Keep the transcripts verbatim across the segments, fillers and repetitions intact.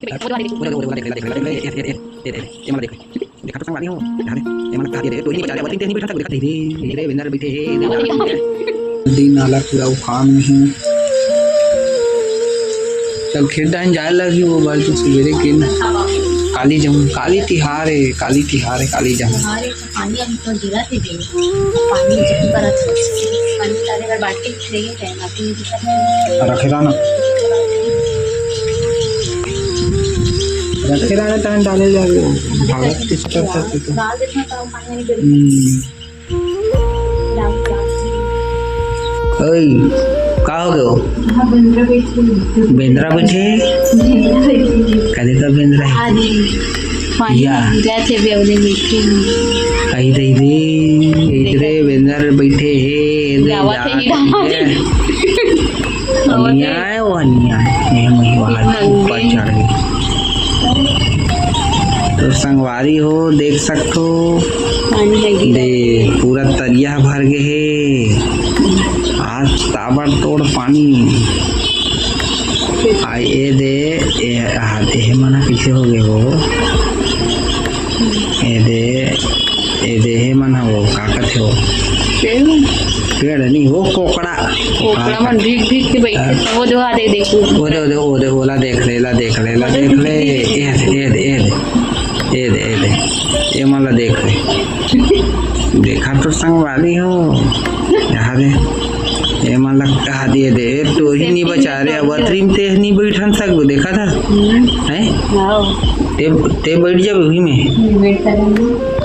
ओला देख, ओला देख, ओला देख, ए, ए, ए, ए, ए, ए, ए, ए, ए, ए, ए, ए, देखा तो संगवारी हो, देखा दे, ए, मन कहा दे रे, तो ही बचा दे, अवतरी ते नहीं बैठा सकबे, देखा दे रे, रे, बेंदर बैठे हे, रे, बेंदर बैठे हे। नदी नाला पूरा उफान में हे। चल, खेत डाहन जाए लगही, वो बार तो सुबेरे के न। काली जहूँ, काली तिहार हे, काली तिहार हे, काली जहूँ। तिहार हे, तो पानी अभी तो गिरा थे दे, पानी जब करत हे, पानी डाले बर बाल्टी रखे रहा ना। रखे रहा ना, तहन डाले जाबे। भागत के चक्कर था तो। डाल देता था, पानी नहीं गिरता। हम्म। डाल, डाल। ओए, का हो गयो? हाँ, बेंदरा बैठे। बेंदरा बैठे? बेंदरा बैठे। कदे का बेंदरा हे? अरे, पानी या। गिरा थे, बेवले बैठे। आई दई दे, इधरे बेंदर बैठे हे, इधरे जावत हे, जात हे। अन्याय, वो अन्याय। ये मही वहाँ ऊपर चढ़ गई। तो संगवारी हो, देख सकथो, पानी लगी। दे, पूरा तरिया भर गए हे। आज ताबड़तोड़ पानी। आ, ए दे, ए, आ, ए मना पीछे हो गए हो। ए दे, ए दे, ए मन हो, का कथे हो? पेड़? पेड़ नहीं हो, कोकड़ा। कोकड़ा मन भीग भीग के बैठे। हाँ। वो दे, वो दे, देखो। वो दे, वो दे, वो दे, ओला देख ले, ला देख ले, ला देख ले। ए दे, ए दे, ए दे। ए दे, ए दे। ए मन ला देख ले। देखा तो संगवारी हो। यहाँ दे। ए मन ला कहा दिए दे, ए टोरी नी बचा रे, अब अतरी में ते नी बैठन सकबे, देखा था? हम्म। हैं? हाँ। ते, ते बैठ जाबे वही में। हम्म, बैठ जाबे।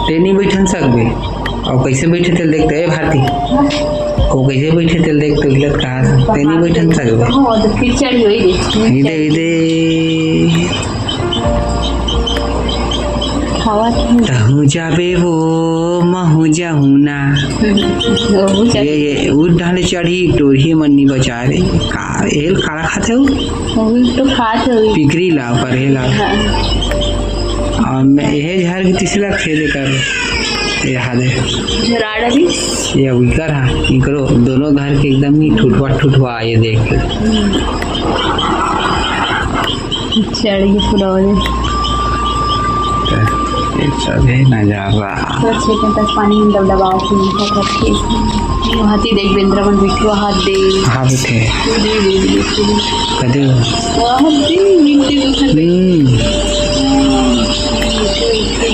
ते नी बैठन सकबे। अउ कैसे बैठे तेल देखते, ए भारती? वो कैसे बैठे तेल देखते, गलत कहा था। ते नी बैठन सकबे। हाँ, तो फिर चढ़ी हुई दे। इधर, इधर। हवा तो तहूँ जाबे वो, महूँ जाहूँ ना। हम्म, वो चढ़- ये, ये, उठ ढाले चढ़ी, टोरी मन नी बचा रे। का, एल काला खाते हो? वो तो खाते हो। पिकरी ला, पर हे ला। हाँ। और मैं, ये झार के तीसरा खेदे कर, ये हादे। झराड़ अभी? ये अब इकर हा, इकरो, दोनों घर के एकदम ही ठुठवा, ठुठवा, ये देख के। हम्म। चढ़ गई पूरा हो जाए। ये सब है नजारा। तो छह घंटा पानी में दबदबाओ के नीचे रखे। वहाँ ती देख बेंदरा मन बिठवा हाथ दे। हाँ, बैठे। दे, दे, दे, दे। कदे? वहाँ ती मिट्टी उठा दे। हम्म।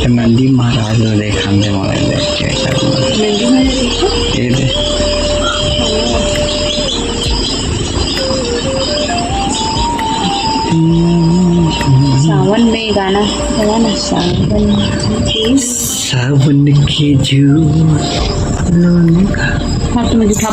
तो नंदी महाराज ला देखा दे, मोबाइल देख के। नंदी महाराज देखा? ये दे। सावन में गाना है ना, सावन के। सावन के झूलन का। हाँ, तुम जूठा